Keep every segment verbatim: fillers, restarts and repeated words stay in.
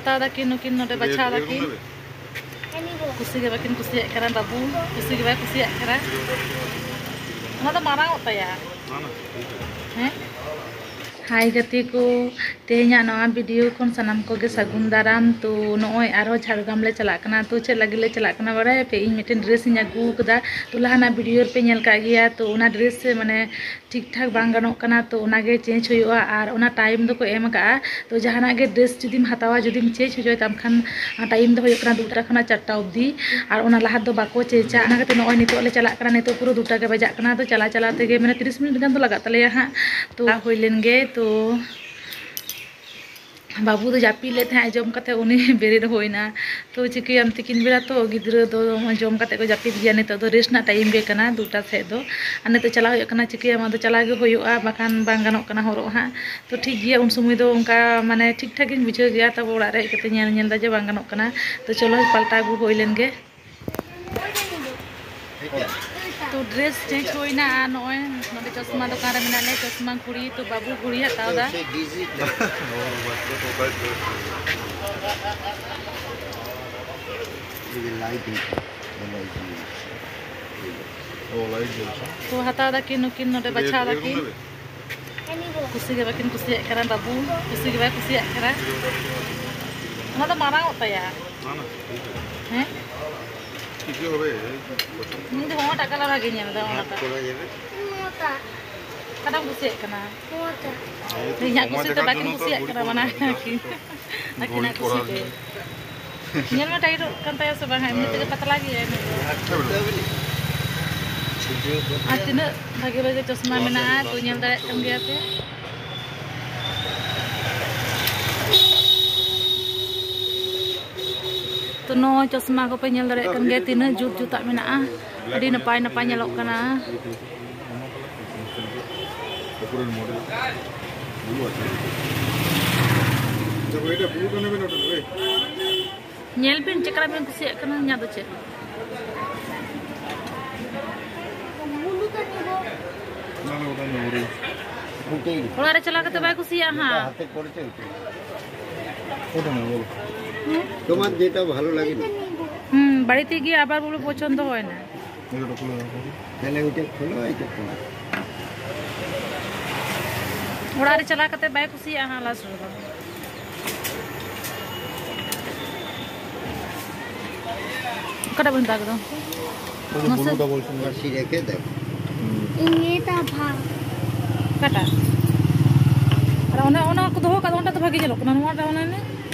ᱦᱟᱛᱟᱣ ᱫᱟᱠᱤᱱ ᱱᱩᱠᱤᱱ ᱱᱚᱰᱮ ᱵᱟᱪᱷᱟᱣ ᱫᱟᱠᱤᱱ᱾ ᱠᱩᱥᱤ ᱜᱮ ᱵᱟᱹᱠᱤᱱ ᱠᱩᱥᱤᱭᱟᱜ ᱠᱟᱱᱟ ᱵᱟᱹᱵᱩ, ᱠᱩᱥᱤ ᱜᱮ ᱵᱟᱭ ᱠᱩᱥᱤᱭᱟᱜ ᱠᱟᱱᱟ᱾ ᱚᱱᱟ ᱫᱚ ᱢᱟᱨᱟᱝ ᱚᱜ ᱛᱟᱭᱟ᱾ ᱦᱮᱸ᱾ ᱦᱟᱭ ᱜᱟᱛᱮ ᱠᱚ, ᱛᱮᱦᱮᱧᱟᱜ ᱱᱚᱣᱟ ᱵᱷᱤᱰᱤᱭᱳ ᱠᱷᱚᱱ ᱥᱟᱱᱟᱢ ᱠᱚᱜᱮ ᱥᱟᱹᱜᱩᱱ ᱫᱟᱨᱟᱢ᱾ ᱛᱚ ᱱᱚᱜᱼᱚᱭ ᱟᱨᱦᱚᱸ ᱡᱷᱟᱲᱜᱨᱟᱢ ᱞᱮ ᱪᱟᱞᱟᱜ ᱠᱟᱱᱟ᱾ ᱛᱚ ᱪᱮᱫ ᱞᱟᱹᱜᱤᱫ ᱞᱮ ᱪᱟᱞᱟᱜ ᱠᱟᱱᱟ ᱵᱟᱲᱟᱭᱟ ᱯᱮ? ᱤᱧ ᱢᱤᱫᱴᱮᱱ ᱰᱨᱮᱥ ᱤᱧ ᱟᱹᱜᱩ ᱟᱠᱟᱫᱟ᱾ ᱛᱚ ᱞᱟᱦᱟᱱᱟᱜ ᱵᱷᱤᱰᱤᱭᱳ ᱨᱮᱯᱮ ᱧᱮᱞ ᱠᱟᱜ ᱜᱮᱭᱟ᱾ ᱛᱚ ᱚᱱᱟ ᱰᱨᱮᱥ ᱢᱟᱱᱮ ᱴᱷᱤᱠ ᱴᱷᱟᱠ ᱵᱟᱝ ᱜᱟᱱᱚᱜ ᱠᱟᱱᱟ, ᱛᱚ ᱚᱱᱟᱜᱮ ᱪᱮᱧᱡᱽ ᱦᱩᱭᱩᱜᱼᱟ᱾ ᱟᱨ ᱚᱱᱟ ᱴᱟᱭᱤᱢ ᱫᱚᱠᱚ ᱮᱢ ᱟᱠᱟᱜᱼᱟ᱾ ᱛᱚ ᱡᱟᱦᱟᱱᱟᱜ ᱜᱮ ᱰᱨᱮᱥ ᱡᱩᱫᱤᱢ ᱦᱟᱛᱟᱣᱟ, ᱡᱩᱫᱤᱢ ᱪᱮᱧᱡᱽ ᱦᱚᱪᱚᱭ ᱛᱟᱢ ᱠᱷᱟᱱ, ᱴᱟᱭᱤᱢ ᱫᱚ ᱦᱩᱭᱩᱜ ᱠᱟᱱᱟ ᱫᱩᱴᱟ ᱠᱷᱚᱱᱟᱜ ᱪᱟᱨᱴᱟ ᱚᱵᱫᱤ᱾ ᱟᱨ ᱚᱱᱟ ᱞᱟᱦᱟ ᱫᱚ ᱵᱟᱠᱚ ᱪᱮᱧᱡᱟ᱾ ᱚᱱᱟ ᱠᱷᱟᱹᱛᱤᱨ ᱱᱚᱜᱼᱚᱭ ᱱᱤᱛᱚᱜ ᱞᱮ ᱪᱟᱞᱟᱜ ᱠᱟᱱᱟ, ᱱᱤᱛᱚᱜ ᱯᱩᱨᱟᱹ ᱫᱩᱴᱟ ᱜᱮ ᱵᱟᱡᱟᱜ ᱠᱟᱱᱟ᱾ ᱛᱚ ᱪᱟᱞᱟᱣ ᱪᱟᱞᱟᱣ ᱛᱮᱜᱮ ᱢᱟᱱᱮ ᱛᱤᱨᱤᱥ ᱢᱤᱱᱤᱴ ᱜᱟᱱ ᱫᱚ ᱞᱟᱜᱟᱜ ᱛᱟᱞᱮᱭᱟ ᱦᱟᱸᱜ᱾ ᱛᱚ ᱦᱩᱭ ᱞᱮᱱ ᱜᱮ᱾ ᱛᱚ ᱵᱟᱹᱵᱩ ᱫᱚ ᱡᱟᱹᱯᱤᱫ ᱞᱮᱫ ᱛᱟᱦᱮᱸᱫ, ᱡᱚᱢ ᱠᱟᱛᱮ ᱩᱱᱤ ᱵᱮᱨᱮᱫ ᱦᱩᱭᱱᱟ᱾ ᱛᱚ ᱪᱤᱠᱟᱹᱭᱟᱢ, ᱛᱤᱠᱤᱱ ᱵᱮᱲᱟ ᱛᱚ ᱜᱤᱫᱽᱨᱟᱹ ᱫᱚ ᱡᱚᱢ ᱠᱟᱛᱮ ᱠᱚ ᱡᱟᱹᱯᱤᱫ ᱜᱮᱭᱟ᱾ ᱱᱤᱛᱚᱜ ᱫᱚ ᱨᱮᱥᱴ ᱨᱮᱱᱟᱜ ᱴᱟᱭᱤᱢ ᱜᱮ ᱠᱟᱱᱟ, ᱫᱩᱴᱟ ᱥᱮᱫ ᱫᱚ᱾ ᱟᱨ ᱱᱤᱛᱚᱜ ᱪᱟᱞᱟᱣ ᱦᱩᱭᱩᱜ ᱠᱟᱱᱟ, ᱪᱤᱠᱟᱹᱭᱟᱢ, ᱟᱫᱚ ᱪᱟᱞᱟᱣ ᱜᱮ ᱦᱩᱭᱩᱜᱼᱟ, ᱵᱟᱠᱷᱟᱱ ᱵᱟᱝ ᱜᱟᱱᱚᱜ ᱠᱟᱱᱟ ᱦᱚᱨᱚᱜ ᱦᱟᱸᱜ᱾ ᱛᱚ ᱴᱷᱤᱠ ᱜᱮᱭᱟ, ᱩᱱ ᱥᱚᱢᱚᱭ ᱫᱚ ᱚᱱᱠᱟ ᱢᱟᱱᱮ ᱴᱷᱤᱠ ᱴᱷᱟᱠ ᱜᱤᱧ ᱵᱩᱡᱷᱟᱹᱣ ᱜᱮᱭᱟ, ᱛᱟᱵᱚ ᱚᱲᱟᱜ ᱨᱮ ᱦᱮᱡ ᱠᱟᱛᱮ ᱧᱮᱞ ᱧᱮᱞ ᱫᱟ ᱡᱮ ᱵᱟᱝ ᱜᱟᱱᱚᱜ ᱠᱟᱱᱟ᱾ ᱛᱚ ᱪᱚᱞᱚ ᱯᱟᱞᱴᱟᱣ ᱟᱹᱜᱩ ᱦᱩᱭ ᱞᱮᱱ ᱜᱮ᱾ ᱛᱚ ᱰᱨᱮᱥ ᱪᱮᱧᱡᱽ ᱦᱩᱭᱱᱟ ᱟᱨ ᱱᱚᱜᱼᱚᱭ ᱱᱚᱰᱮ ᱪᱚᱥᱢᱟ ᱫᱚᱠᱟᱱ ᱨᱮ ᱢᱮᱱᱟᱜ ᱞᱮᱭᱟ, ᱪᱚᱥᱢᱟ ᱜᱷᱩᱲᱤ, ᱛᱚ ᱵᱟᱹᱵᱩ ᱜᱷᱩᱲᱤ ᱦᱟᱛᱟᱣ ᱫᱟ᱾ ᱛᱚ ᱦᱟᱛᱟᱣ ᱫᱟᱠᱤᱱ ᱱᱩᱠᱤᱱ ᱱᱚᱰᱮ ᱵᱟᱪᱷᱟᱣ ᱫᱟᱠᱤᱱ᱾ ᱠᱩᱥᱤ ᱜᱮ ᱵᱟᱹᱠᱤᱱ ᱠᱩᱥᱤᱭᱟᱜ ᱠᱟᱱᱟ ᱵᱟᱹᱵᱩ, ᱠᱩᱥᱤ ᱜᱮ ᱵᱟᱭ ᱠᱩᱥᱤᱭᱟᱜ ᱠᱟᱱᱟ᱾ ᱚᱱᱟ ᱫᱚ ᱢᱟᱨᱟᱝ ᱚᱜ ᱛᱟᱭᱟ᱾ ᱦᱮᱸ? ᱤᱧ ᱫᱚ ᱦᱚᱸᱜᱚᱴᱟᱜ ᱠᱟᱞᱟᱨ ᱵᱷᱟᱜᱮ ᱧᱮᱞ ᱫᱟ, ᱚᱱᱟᱴᱟᱜ᱾ ᱚᱠᱟᱴᱟᱜ ᱮᱢ ᱠᱩᱥᱤᱭᱟᱜ ᱠᱟᱱᱟ? ᱤᱧᱟᱹᱜ ᱠᱩᱥᱤ ᱛᱮ ᱵᱟᱹᱠᱤᱱ ᱠᱩᱥᱤᱭᱟᱜ ᱠᱟᱱᱟ ᱵᱟᱱᱟᱨ ᱟᱹᱠᱤᱱ᱾ ᱟᱹᱠᱤᱱᱟᱜ ᱠᱩᱥᱤ ᱛᱮ᱾ ᱧᱮᱞ ᱢᱮ, ᱴᱟᱭᱤᱴᱚᱜ ᱠᱟᱱ ᱛᱟᱭᱟ ᱥᱮ ᱵᱟᱝ? ᱮᱢᱱᱤ ᱛᱮᱜᱮ ᱯᱟᱛᱞᱟ ᱜᱮᱭᱟ ᱤᱱᱟᱹ ᱫᱚ᱾ ᱟᱨ ᱛᱤᱱᱟᱹᱜ ᱵᱷᱟᱜᱮ ᱵᱷᱟᱜᱮ ᱪᱚᱥᱢᱟ ᱢᱮᱱᱟᱜᱼᱟ, ᱛᱚ ᱧᱮᱞ ᱫᱟᱲᱮᱭᱟᱜ ᱠᱟᱱ ᱜᱮᱭᱟ ᱯᱮ᱾ ᱛᱚ ᱱᱚᱜᱼᱚᱭ ᱪᱚᱥᱢᱟ ᱠᱚᱯᱮ ᱧᱮᱞ ᱫᱟᱲᱮᱭᱟᱜ ᱠᱟᱱ ᱜᱮᱭᱟ, ᱛᱤᱱᱟᱹᱜ ᱡᱩᱛ ᱡᱩᱛᱟᱜ ᱢᱮᱱᱟᱜᱼᱟ, ᱟᱹᱰᱤ ᱱᱟᱯᱟᱭ ᱱᱟᱯᱟᱭ ᱧᱮᱞᱚᱜ ᱠᱟᱱᱟ᱾ ᱧᱮᱞ ᱵᱤᱱ ᱪᱮᱫ ᱠᱟᱱᱟ ᱵᱤᱱ ᱠᱩᱥᱤᱭᱟᱜ ᱠᱟᱱᱟ, ᱤᱧᱟᱹᱜ ᱫᱚ ᱪᱮᱫ? ᱚᱲᱟᱜ ᱨᱮ ᱪᱟᱞᱟᱣ ᱠᱟᱛᱮ ᱵᱟᱭ ᱠᱩᱥᱤᱭᱟᱜᱼᱟ ᱦᱟᱸᱜ᱾ তোমার যেটা ভালো লাগে না। হুম, বাড়িতে গিয়ে আবার বলবো পছন্দ হয় না। তাহলে ওইটা খোলো, এইটা খোলো। ᱚᱲᱟᱜ ᱨᱮ ᱪᱟᱞᱟᱣ ᱠᱟᱛᱮ ᱵᱟᱭ ᱠᱩᱥᱤᱭᱟᱜᱼᱟ ᱦᱟᱸᱜ ᱞᱟᱥᱴ ᱨᱮᱫᱚ᱾ ᱚᱠᱟᱴᱟᱜ ᱵᱚᱱ ᱦᱟᱛᱟᱣ ᱠᱮᱫᱟ? ᱵᱞᱩ ᱰᱟᱵᱚᱞ ᱥᱤᱢ ᱨᱮ᱾ ᱵᱟᱥᱤ ᱨᱮᱠᱷᱮ ᱫᱮ᱾ ᱤᱧ ᱱᱤᱭᱟᱹᱴᱟ ᱵᱷᱟᱜᱽ᱾ ᱚᱠᱟᱴᱟᱜ? ᱟᱨ ᱚᱱᱟ, ᱚᱱᱟ ᱠᱚ ᱫᱚᱦᱚ ᱠᱟᱜ ᱫᱚ, ᱚᱱᱟᱴᱟᱜ ᱫᱚ ᱵᱷᱟᱜᱮ ᱧᱮᱞᱚᱜ ᱠᱟᱱᱟ, ᱱᱚᱣᱟᱴᱟᱜ ᱚᱱᱟ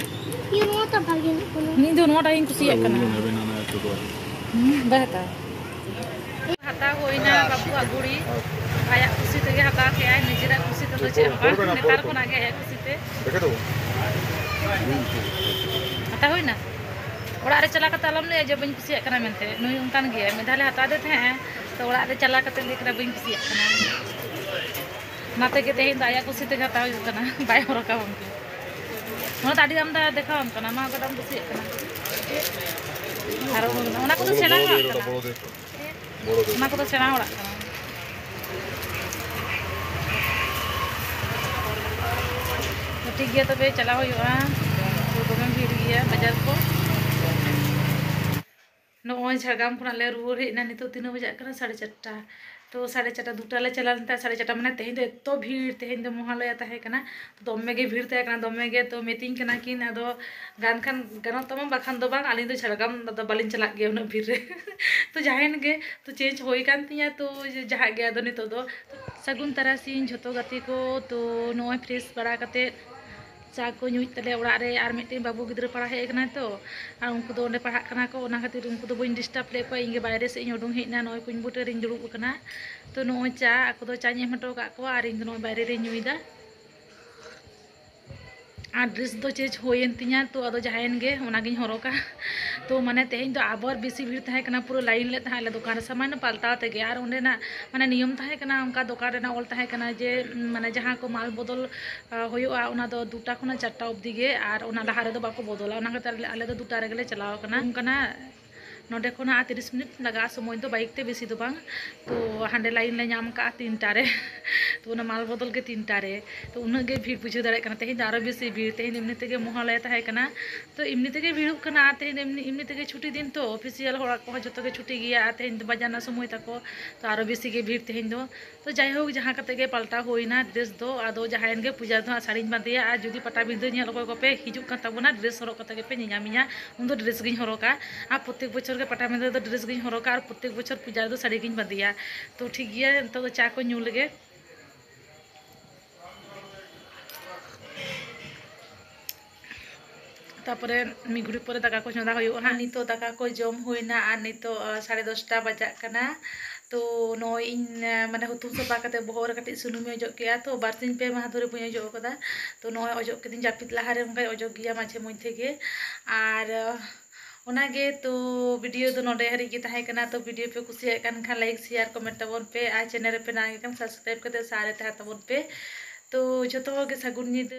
ᱱᱤᱭᱟᱹ ᱱᱚᱣᱟᱴᱟᱜ ᱵᱷᱟᱜᱮ ᱧᱮᱞᱚᱜ ᱠᱟᱱᱟ᱾ ᱤᱧ ᱫᱚ ᱱᱚᱣᱟᱴᱟᱜ ᱤᱧ ᱠᱩᱥᱤᱭᱟᱜ ᱠᱟᱱᱟ᱾ ᱦᱩᱸ, ᱵᱟᱭ ᱦᱟᱛᱟᱣᱟ᱾ ᱦᱟᱛᱟᱣ ᱦᱩᱭᱱᱟ ᱵᱟᱹᱵᱩᱣᱟᱜ ᱜᱷᱩᱲᱤ, ᱟᱭᱟᱜ ᱠᱩᱥᱤ ᱛᱮᱜᱮ ᱦᱟᱛᱟᱣ ᱠᱮᱜᱼᱟᱭ, ᱱᱤᱡᱮᱨᱟᱜ ᱠᱩᱥᱤ ᱛᱮᱫᱚ ᱪᱮᱫ ᱦᱚᱸ ᱵᱟᱝ, ᱱᱮᱛᱟᱨ ᱠᱷᱚᱱᱟᱜ ᱜᱮ ᱟᱭᱟᱜ ᱠᱩᱥᱤ ᱛᱮ᱾ ᱦᱟᱛᱟᱣ ᱦᱩᱭᱱᱟ᱾ ᱚᱲᱟᱜ ᱨᱮ ᱪᱟᱞᱟᱣ ᱠᱟᱛᱮ ᱟᱞᱚᱢ ᱞᱟᱹᱭᱟ ᱡᱮ ᱵᱟᱹᱧ ᱠᱩᱥᱤᱭᱟᱜ ᱠᱟᱱᱟ ᱢᱮᱱᱛᱮ, ᱱᱩᱭ ᱚᱱᱠᱟᱱ ᱜᱮᱭᱟᱭ᱾ ᱢᱤᱫ ᱫᱷᱟᱣ ᱞᱮ ᱦᱟᱛᱟᱣ ᱟᱫᱮ ᱛᱟᱦᱮᱸᱜᱼᱟ, ᱛᱚ ᱚᱲᱟᱜ ᱨᱮ ᱪᱟᱞᱟᱣ ᱠᱟᱛᱮ ᱞᱟᱹᱭ ᱠᱟᱱᱟ ᱵᱟᱹᱧ ᱠᱩᱥᱤᱭᱟᱜ ᱠᱟᱱᱟ᱾ ᱚᱱᱟ ᱛᱮᱜᱮ ᱛᱮᱦᱮᱧ ᱫᱚ ᱟᱭᱟᱜ ᱠᱩᱥᱤ ᱛᱮᱜᱮ ᱦᱟᱛᱟᱣ ᱦᱩᱭᱩᱜ ᱠᱟᱱᱟ, ᱵᱟᱭ ᱦᱚᱨᱚᱜᱟ ᱵᱟᱝᱠᱷᱟᱱ᱾ ᱚᱱᱟ ᱫᱚ ᱟᱹᱰᱤ ᱟᱢᱫᱟ ᱫᱮᱠᱷᱟᱣᱟᱢ ᱠᱟᱱᱟ, ᱢᱟ ᱚᱠᱟᱴᱟᱜ ᱮᱢ ᱠᱩᱥᱤᱭᱟᱜ ᱠᱟᱱᱟ᱾ ᱟᱨ ᱚᱱᱟ ᱠᱚᱫᱚ ᱥᱮᱬᱟ ᱦᱚᱲᱟᱜ ᱠᱟᱱᱟ᱾ ᱚᱱᱟ ᱠᱚᱫᱚ ᱥᱮᱬᱟ ᱦᱚᱲᱟᱜ ᱠᱟᱱᱟ᱾ ᱴᱷᱤᱠ ᱜᱮᱭᱟ, ᱛᱚᱵᱮ ᱪᱟᱞᱟᱣ ᱦᱩᱭᱩᱜᱼᱟ᱾ ᱫᱚᱢᱮ ᱵᱷᱤᱲ ᱜᱮᱭᱟ ᱵᱟᱡᱟᱨ ᱠᱚ᱾ ᱱᱚᱜᱼᱚᱭ ᱡᱷᱟᱲᱜᱨᱟᱢ ᱠᱷᱚᱱᱟᱜ ᱞᱮ ᱨᱩᱣᱟᱹᱲ ᱦᱮᱡ ᱮᱱᱟ᱾ ᱱᱤᱛᱚᱜ ᱛᱤᱱᱟᱹᱜ ᱵᱟᱡᱟᱜ ᱠᱟᱱᱟ? ᱥᱟᱲᱮ ᱪᱟᱨᱴᱟ᱾ ᱛᱚ ᱥᱟᱲᱮ ᱪᱟᱨᱴᱟ, ᱫᱩᱴᱟ ᱞᱮ ᱪᱟᱞᱟᱣ ᱞᱮᱱ ᱛᱟᱦᱮᱸᱫ, ᱥᱟᱲᱮ ᱪᱟᱨᱴᱟ ᱢᱟᱱᱮ ᱛᱮᱦᱮᱧ ᱫᱚ ᱮᱛᱚ ᱵᱷᱤᱲ, ᱛᱮᱦᱮᱧ ᱫᱚ ᱢᱚᱦᱟᱞᱚᱭᱟ ᱛᱟᱦᱮᱸ ᱠᱟᱱᱟ᱾ ᱫᱚᱢᱮ ᱜᱮ ᱵᱷᱤᱲ ᱛᱟᱦᱮᱸ ᱠᱟᱱᱟ, ᱫᱚᱢᱮ ᱜᱮ᱾ ᱛᱚ ᱢᱤᱛᱟᱹᱧ ᱠᱟᱱᱟ ᱠᱤᱱ, ᱟᱫᱚ ᱜᱟᱱ ᱠᱷᱟᱱ ᱜᱟᱱᱚᱜ ᱛᱟᱢᱟ, ᱵᱟᱠᱷᱟᱱ ᱫᱚ ᱵᱟᱝ, ᱟᱹᱞᱤᱧ ᱫᱚ ᱡᱷᱟᱲᱜᱨᱟᱢ ᱫᱚ ᱵᱟᱹᱞᱤᱧ ᱪᱟᱞᱟᱜ ᱜᱮᱭᱟ ᱩᱱᱟᱹᱜ ᱵᱷᱤᱲ ᱨᱮ᱾ ᱛᱚ ᱡᱟᱦᱟᱸᱭᱮᱱ ᱜᱮ, ᱛᱚ ᱪᱮᱧᱡᱽ ᱦᱩᱭ ᱠᱟᱱ ᱛᱤᱧᱟ, ᱛᱚ ᱡᱟᱦᱟᱸ ᱜᱮ ᱟᱫᱚ ᱱᱤᱛᱚᱜ ᱫᱚ᱾ ᱥᱟᱹᱜᱩᱱ ᱛᱟᱨᱟᱥᱤᱧ ᱡᱷᱚᱛᱚ ᱜᱟᱛᱮ ᱠᱚ᱾ ᱛᱚ ᱱᱚᱜᱼᱚᱭ ᱯᱷᱨᱮᱥ ᱵᱟᱲᱟ ᱠᱟᱛᱮᱫ ᱪᱟ ᱠᱚ ᱧᱩᱭᱮᱫ ᱛᱟᱞᱮᱭᱟ ᱚᱲᱟᱜ ᱨᱮ, ᱟᱨ ᱢᱤᱫᱴᱮᱱ ᱵᱟᱹᱵᱩ ᱜᱤᱫᱽᱨᱟᱹ ᱯᱟᱲᱦᱟᱣ ᱦᱮᱡ ᱟᱠᱟᱱᱟᱭ ᱛᱚ, ᱟᱨ ᱩᱱᱠᱩ ᱫᱚ ᱚᱸᱰᱮ ᱯᱟᱲᱦᱟᱜ ᱠᱟᱱᱟ ᱠᱚ, ᱚᱱᱟ ᱠᱷᱟᱹᱛᱤᱨ ᱩᱱᱠᱩ ᱫᱚ ᱵᱟᱹᱧ ᱰᱤᱥᱴᱟᱵᱽ ᱞᱮᱫ ᱠᱚᱣᱟ᱾ ᱤᱧ ᱜᱮ ᱵᱟᱭᱨᱮ ᱥᱮᱫ ᱤᱧ ᱩᱰᱩᱝ ᱦᱮᱡ ᱮᱱᱟ, ᱱᱚᱜᱼᱚᱭ ᱠᱩᱧ ᱵᱩᱴᱟᱹ ᱨᱤᱧ ᱫᱩᱲᱩᱵ ᱟᱠᱟᱱᱟ᱾ ᱛᱚ ᱱᱚᱜᱼᱚᱭ ᱪᱟ, ᱟᱠᱚ ᱫᱚ ᱪᱟᱧ ᱮᱢ ᱦᱚᱴᱚ ᱟᱠᱟᱫ ᱠᱚᱣᱟ ᱟᱨ ᱤᱧ ᱫᱚ ᱱᱚᱜᱼᱚᱭ ᱵᱟᱭᱨᱮ ᱨᱤᱧ ᱧᱩᱭᱮᱫᱟ᱾ ᱟᱨ ᱰᱨᱮᱥ ᱫᱚ ᱪᱮᱧᱡᱽ ᱦᱩᱭᱮᱱ ᱛᱤᱧᱟ, ᱛᱚ ᱟᱫᱚ ᱡᱟᱦᱟᱸᱭᱮᱱ ᱜᱮ ᱚᱱᱟᱜᱤᱧ ᱦᱚᱨᱚᱜᱟ᱾ ᱛᱚ ᱢᱟᱱᱮ ᱛᱮᱦᱮᱧ ᱫᱚ ᱟᱵᱟᱨ ᱵᱮᱥᱤ ᱵᱷᱤᱲ ᱛᱟᱦᱮᱸ ᱠᱟᱱᱟ, ᱯᱩᱨᱟᱹ ᱞᱟᱭᱤᱱ ᱞᱮ ᱛᱟᱦᱮᱸ ᱟᱞᱮ ᱫᱚᱠᱟᱱ ᱨᱮ, ᱥᱟᱢᱟᱱᱱᱚ ᱯᱟᱞᱴᱟᱣ ᱛᱮᱜᱮ᱾ ᱟᱨ ᱚᱸᱰᱮᱱᱟᱜ ᱢᱟᱱᱮ ᱱᱤᱭᱚᱢ ᱛᱟᱦᱮᱸ ᱠᱟᱱᱟ, ᱚᱱᱠᱟ ᱫᱚᱠᱟᱱ ᱨᱮᱱᱟᱜ ᱚᱞ ᱛᱟᱦᱮᱸ ᱠᱟᱱᱟ ᱡᱮ, ᱢᱟᱱᱮ ᱡᱟᱦᱟᱸ ᱠᱚ ᱢᱟᱞ ᱵᱚᱫᱚᱞ ᱟ, ᱦᱩᱭᱩᱜᱼᱟ, ᱚᱱᱟ ᱫᱚ ᱫᱩᱴᱟ ᱠᱷᱚᱱᱟᱜ ᱪᱟᱨᱴᱟ ᱚᱵᱫᱤ ᱜᱮ, ᱟᱨ ᱚᱱᱟ ᱞᱟᱦᱟ ᱨᱮᱫᱚ ᱵᱟᱠᱚ ᱵᱚᱫᱚᱞᱟ᱾ ᱚᱱᱟ ᱠᱷᱟᱹᱛᱤᱨ ᱟᱞᱮ, ᱟᱞᱮ ᱫᱚ ᱫᱩᱴᱟ ᱨᱮᱜᱮ ᱞᱮ ᱪᱟᱞᱟᱣ ᱟᱠᱟᱱᱟ᱾ ᱚᱱᱠᱟᱱᱟᱜ ᱱᱚᱸᱰᱮ ᱠᱷᱚᱱᱟᱜ ᱛᱤᱨᱤᱥ ᱢᱤᱱᱤᱴ ᱞᱟᱜᱟᱜᱼᱟ ᱥᱚᱢᱚᱭ ᱫᱚ, ᱵᱟᱭᱤᱠ ᱛᱮ ᱵᱮᱥᱤ ᱫᱚ ᱵᱟᱝ᱾ ᱛᱚ ᱦᱟᱸᱰᱮ ᱞᱟᱭᱤᱱ ᱞᱮ ᱧᱟᱢ ᱠᱟᱜᱼᱟ ᱛᱤᱱᱴᱟ ᱨᱮ᱾ ᱛᱚ ᱚᱱᱟ ᱢᱟᱞ ᱵᱚᱫᱚᱞ ᱜᱮ ᱛᱤᱱᱴᱟ ᱨᱮ᱾ ᱛᱚ ᱩᱱᱟᱹᱜ ᱜᱮ ᱵᱷᱤᱲ ᱵᱩᱡᱷᱟᱹᱣ ᱫᱟᱲᱮᱭᱟᱜ ᱠᱟᱱᱟ᱾ ᱛᱮᱦᱮᱧ ᱫᱚ ᱟᱨᱚ ᱵᱮᱥᱤ ᱵᱷᱤᱲ, ᱛᱮᱦᱮᱧ ᱫᱚ ᱮᱢᱱᱤ ᱛᱮᱜᱮ ᱢᱚᱦᱟ ᱞᱮ ᱛᱟᱦᱮᱸ ᱠᱟᱱᱟ᱾ ᱛᱚ ᱮᱢᱱᱤ ᱛᱮᱜᱮ ᱵᱷᱤᱲᱚᱜ ᱠᱟᱱᱟ, ᱟᱨ ᱛᱮᱦᱮᱧ ᱫᱚ ᱮᱢᱱᱤ, ᱮᱢᱱᱤ ᱛᱮᱜᱮ ᱪᱷᱩᱴᱤ ᱫᱤᱱ ᱛᱚ, ᱚᱯᱷᱤᱥᱤᱭᱟᱞ ᱦᱚᱲ ᱠᱚᱦᱚᱸ ᱡᱚᱛᱚ ᱜᱮ ᱪᱷᱩᱴᱤ ᱜᱮᱭᱟ, ᱟᱨ ᱛᱮᱦᱮᱧ ᱫᱚ ᱵᱟᱡᱟᱨ ᱨᱮᱱᱟᱜ ᱥᱚᱢᱚᱭ ᱛᱟᱠᱚ᱾ ᱛᱚ ᱟᱨᱚ ᱵᱮᱥᱤ ᱜᱮ ᱵᱷᱤᱲ ᱛᱮᱦᱮᱧ ᱫᱚ᱾ ᱛᱚ ᱡᱟᱭᱦᱳᱠ, ᱡᱟᱦᱟᱸ ᱠᱟᱛᱮ ᱜᱮ ᱯᱟᱞᱴᱟᱣ ᱦᱩᱭᱱᱟ ᱰᱨᱮᱥ ᱫᱚ᱾ ᱟᱫᱚ ᱡᱟᱦᱟᱸᱭᱮᱱ ᱜᱮ, ᱯᱩᱡᱟ ᱨᱮᱫᱚ ᱦᱟᱸᱜ ᱥᱟᱹᱲᱤᱧ ᱵᱟᱸᱫᱮᱭᱟ, ᱟᱨ ᱡᱩᱫᱤ ᱯᱟᱴᱟᱵᱤᱸᱫᱟᱹ ᱧᱮᱞ ᱚᱠᱚᱭ ᱠᱚᱯᱮ ᱦᱤᱡᱩᱜ ᱠᱟᱱ ᱛᱟᱵᱚᱱᱟ, ᱰᱨᱮᱥ ᱦᱚᱨᱚᱜ ᱠᱟᱛᱮ ᱜᱮᱯᱮ ᱧᱮᱧᱟᱢᱤᱧᱟ, ᱩᱱᱫᱚ ᱰᱨᱮᱥ ᱜᱤᱧ ᱦᱚᱨᱚᱜᱟ᱾ ᱟᱨ ᱯᱨᱚᱛᱮᱠ ᱵᱚᱪᱷᱚᱨ ᱜᱮ ᱯᱟᱴᱟᱵᱤᱸᱫᱟᱹ ᱨᱮᱫᱚ ᱰᱨᱮᱥ ᱜᱤᱧ ᱦᱚᱨᱚᱜᱟ, ᱟᱨ ᱯᱨᱚᱛᱮᱠ ᱵᱚᱪᱷᱚᱨ ᱯᱩᱡᱟ ᱨᱮᱫᱚ ᱥᱟᱹᱲᱤ ᱜᱤᱧ ᱵᱟᱸᱫᱮᱭᱟ᱾ ᱛᱚ ᱴᱷᱤᱠ ᱜᱮᱭᱟ, ᱱᱤᱛᱚᱜ ᱫᱚ ᱪᱟ ᱠᱚ ᱧᱩ ᱞᱮᱜᱮ᱾ ᱛᱟᱯᱚᱨᱮ ᱢᱤᱫ ᱜᱷᱩᱲᱤ ᱯᱚᱨᱮ ᱫᱟᱠᱟ ᱠᱚ ᱪᱚᱸᱫᱟ ᱦᱩᱭᱩᱜᱼᱟ ᱦᱟᱸᱜ᱾ ᱱᱤᱛᱚᱜ ᱫᱟᱠᱟ ᱠᱚ ᱡᱚᱢ ᱦᱩᱭᱱᱟ, ᱟᱨ ᱱᱤᱛᱚᱜ, ᱟᱸ, ᱥᱟᱲᱮ ᱫᱚᱥᱴᱟ ᱵᱟᱡᱟᱜ ᱠᱟᱱᱟ᱾ ᱛᱚ ᱱᱚᱜᱼᱚᱭ ᱤᱧ, ᱟᱸ, ᱢᱟᱱᱮ ᱦᱩᱛᱩᱢ ᱥᱟᱯᱷᱟ ᱠᱟᱛᱮ ᱵᱚᱦᱚᱜ ᱨᱮ ᱠᱟᱹᱴᱤᱡ ᱥᱩᱱᱩᱢᱤᱧ ᱚᱡᱚᱜ ᱠᱮᱜᱼᱟ᱾ ᱛᱚ ᱵᱟᱨᱥᱤᱧ ᱯᱮ ᱢᱟᱦᱟ ᱫᱷᱚᱨᱮ ᱵᱟᱹᱧ ᱚᱡᱚᱜ ᱠᱟᱫᱟ᱾ ᱛᱚ ᱱᱚᱜᱼᱚᱭ ᱚᱡᱚᱜ ᱠᱤᱫᱤᱧ, ᱡᱟᱹᱯᱤᱫ ᱞᱟᱦᱟᱨᱮ ᱚᱱᱠᱟᱧ ᱚᱡᱚᱜ ᱜᱮᱭᱟ ᱢᱟᱡᱷᱮ ᱢᱚᱫᱽᱫᱷᱮ ᱜᱮ᱾ ᱟᱨ, ᱟᱸ, ᱚᱱᱟᱜᱮ᱾ ᱛᱚ ᱵᱷᱤᱰᱤᱭᱳ ᱫᱚ ᱱᱚᱰᱮ ᱦᱟᱹᱨᱤᱡ ᱜᱮ ᱛᱟᱦᱮᱸ ᱠᱟᱱᱟ᱾ ᱛᱚ ᱵᱷᱤᱰᱤᱭᱳ ᱯᱮ ᱠᱩᱥᱤᱭᱟᱜ ᱠᱟᱱ ᱠᱷᱟᱱ ᱞᱟᱭᱤᱠ, ᱥᱮᱭᱟᱨ, ᱠᱚᱢᱮᱱᱴ ᱛᱟᱵᱚᱱ ᱯᱮ, ᱟᱨ ᱪᱮᱱᱮᱞ ᱨᱮᱯᱮ ᱱᱟᱣᱟ ᱜᱮ ᱠᱷᱟᱱ ᱥᱟᱵᱥᱠᱨᱟᱭᱤᱵ ᱠᱟᱛᱮ ᱥᱟᱶ ᱨᱮ ᱛᱟᱦᱮᱸ ᱛᱟᱵᱚᱱ ᱯᱮ᱾ ᱛᱚ ᱡᱷᱚᱛᱚ ᱦᱚᱲ ᱜᱮ ᱥᱟᱹᱜᱩᱱ ᱧᱤᱫᱟᱹ᱾